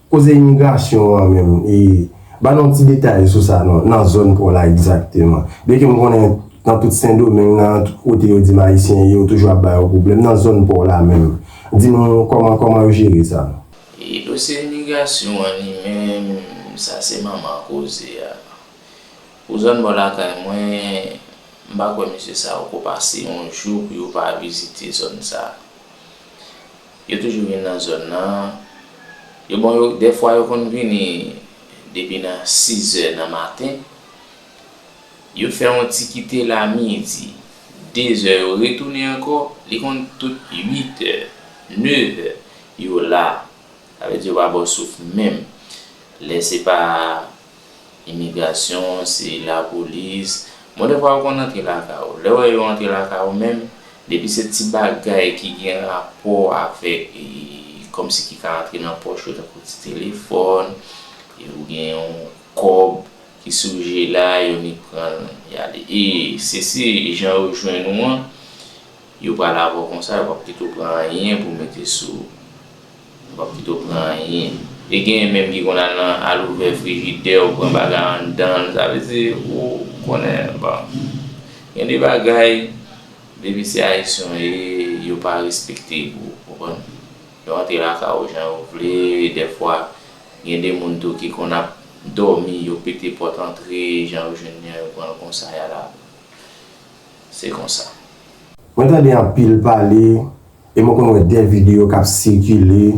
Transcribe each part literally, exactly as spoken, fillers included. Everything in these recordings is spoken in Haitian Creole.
Koze imigrasyon an menm, e, ba n yon ti detay sou sa non, nan zòn pa w la egzakteman. Byenke m konnen nan tout Sendomeng, nan tout kote yo di m Ayisyen ye, yo toujou ap ba yo pwoblèm. Nan zòn pa w la menm, di nou kòman, kòman yo jere sa? E dosye imigrasyon an li menm, sa se manman koze a. Pou zòn bò lakay mwen, m pa kwè mesye sa yo ko pase yon jou pou yo pa vizite zòn sa. Yo toujou vin nan zòn nan. Yo bon, yo, dèfwa yo konn vini depi nan sizè nan maten. Yo fè yon ti kite la midi, dezè yo retounen ankò, li konn tout uitè, nevè, yo la. Sa vle di yo pa ba w souf menm. Lè se pa imigrasyon, se lapolis. Bon, dèfwa yo konn antre lakay ou. Lè w wè yo antre lakay ou menm, depi se ti bagay ki gen rapò avèk, e, kòmsi ki ka antre nan pòch ou, tankou ti telefòn, e, oubyen yon kòb ki sou je la, yo vin pran l, y ale. E se, se jan yo jwenn ou an, yo pral avè w konsa, yo p ap kite w pran anyen pou mete sou ou. Yo p ap kite w pran anyen. E genyen menm ki konn al nan, al ouvè frijidè, ou pran bagay anndan l, sa vle di ou konnen, bon. Gen de bagay, depi se Ayisyen w ye, yo pa respekte pou ou, konprann? Yo antre lakay ou jan yo vle, dèfwa, gen de moun tou ki konn ap dòmi, yo pete pòt antre, jan yo jwenn li an, yo pran l konsa, y al avè l. Se konsa. Mwen tande anpil pale, e mwen konn wè de videyo k ap sikile,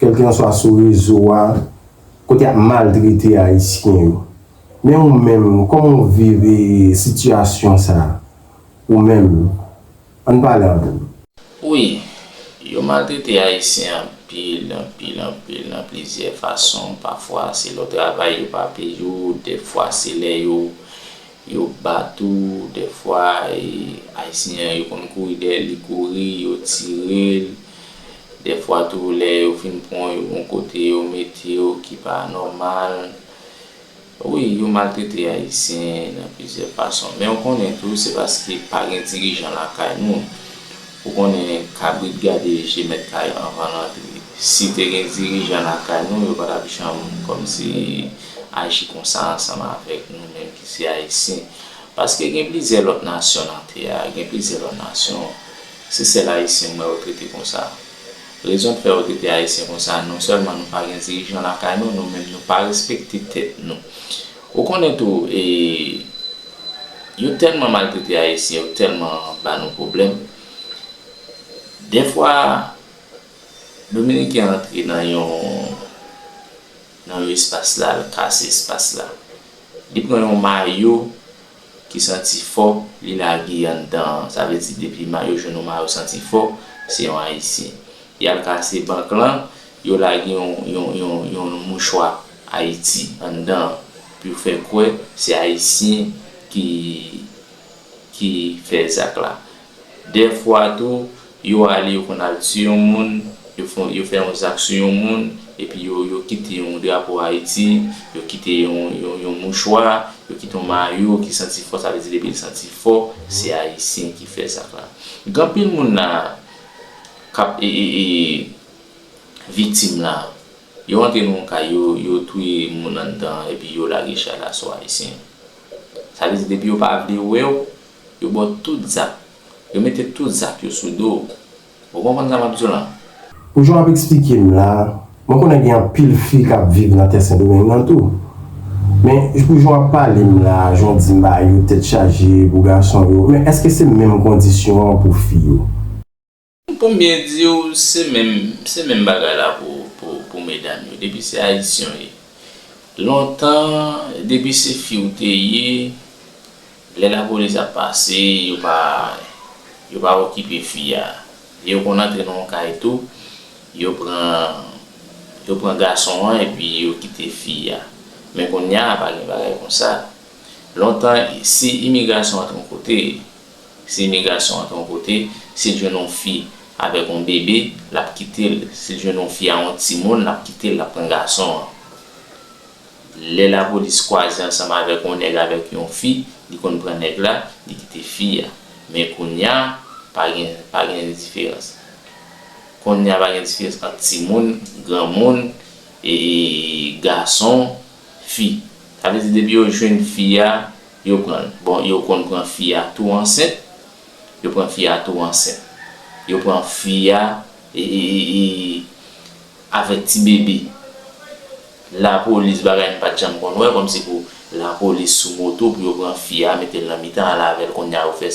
kèlkanswa sou rezo a, kote y ap maltrete Ayisyen yo. Men ou menm, kòman w viv, e, sitiyasyon sa a? Ou menm, ann pale anpil. Wi, yo maltrete Ayisyen anpil, anpil, anpil, nan plizyè fason. Pafwa, se lè w travay, yo pa peye w. Dèfwa, se lè yo, yo bat ou. Dèfwa, e, Ayisyen an, yo konn kouri dèyè li, kouri, yo tire l. Dèfwa tou, lè yo fin pran w, yo gon kote yo mete w ki pa nòmal. Wi, yo maltrete Ayisyen nan plizyè fason. Men ou konnen tou, se paske pa gen dirijan lakay nou. Ou konnen kabrit gade je mèt kay anvan l antre. Si te gen dirijan lakay nou, yo pa t ap janm kòmsi aji konsa ansanm avèk nou menm ki se Ayisyen. Paske gen plizyè lòt nasyon nan tè a, gen plizyè lòt nasyon. Se sèl Ayisyen m wè yo trete konsa. Rezon k fè yo trete Ayisyen konsa, non sèlman nou pa gen dirijan lakay nou, nou menm nou pa respekte tèt nou. Ou konnen tou, e, yo tèlman maltrete Ayisyen, yo tèlman ba nou pwoblèm. Dèfwa, Dominiken antre nan yon, nan yon espas la, l kase espas la. Li pran yon mayo ki santi fò, li lage anndan an. Sa vle di, depi ma-, yo jwenn yon mayo santi fò, se yon Ayisyen. Y al kase bank lan, yo lage yon, yon, yon, yon mouchwa Ayiti anndan an, pou yo fè kwè se Ayisyen ki, ki fè zak la. Dèfwa tou, yo ale, yo konn al tiye yon moun, yo fè, yo fè yon zak sou yon moun, epi yo, yo kite yon drapo Ayiti, yo kite yon, yon, yon mouchwa, yo kite yon mayo ki santi fò, sa vle di depi l santi fò, se Ayisyen ki fè zak la. Gen anpil moun la k ap, e, e, e, viktim la. Yo antre nan yon kay, yo, yo touye moun anndan, epi yo lage chay la sou Ayisyen. Sa vle di, depi yo pa vle wè w, yo ba w tout zak. Yo mete tout zak yo sou do w. Ou konprann sa m ap di w lan? Pou jan w ap eksplike m la, mwen konnen gen anpil fi k ap viv nan tè Sendomeng nan tou. Men, pou jan w ap pale m la, jan w di m ba yo tèt chaje pou gason yo, men èske se menm kondisyon an pou fi yo? Pou m byen di w, se menm, se menm bagay la pou, pou, pou medam yo. Depi se Ayisyen w ye. Lontan, depi se fi w te ye, lè lapolis ap pase, yo pa, yo pa okipe fi a. Yo konn antre nan yon kay tou, yo pran, yo pran gason an epi yo kite fi a. Men kounye a, pa gen bagay konsa. Lontan, si imigrasyon antre yon kote, si imigrasyon antre yon kote, si l jwenn yon fi avèk yon bebe, l ap kite l. Si l jwenn yon fi a yon timoun, l ap kite l, l ap pran gason an. Lè lapolis kwaze ansanm avèk yon nèg avèk yon fi, li konn pran nèg la, li kite fi a. Men kounye a, pa gen, pa gen diferans. Kounye a, pa gen diferans ant timoun, granmoun, e, e, gason, fi. Sa vle di depi yo jwenn fi a, yo pran l. Bon, yo konn pran fi a tou ansent. Yo pran fi a tou ansent. Yo pran fi a e, e, e, e, avèk ti bebe. Lapolis, bagay m pa t janm konn wè, kòmsi pou lapolis sou moto pou yo pran fi a, mete l nan mitan, al avè l, kounye a yo fè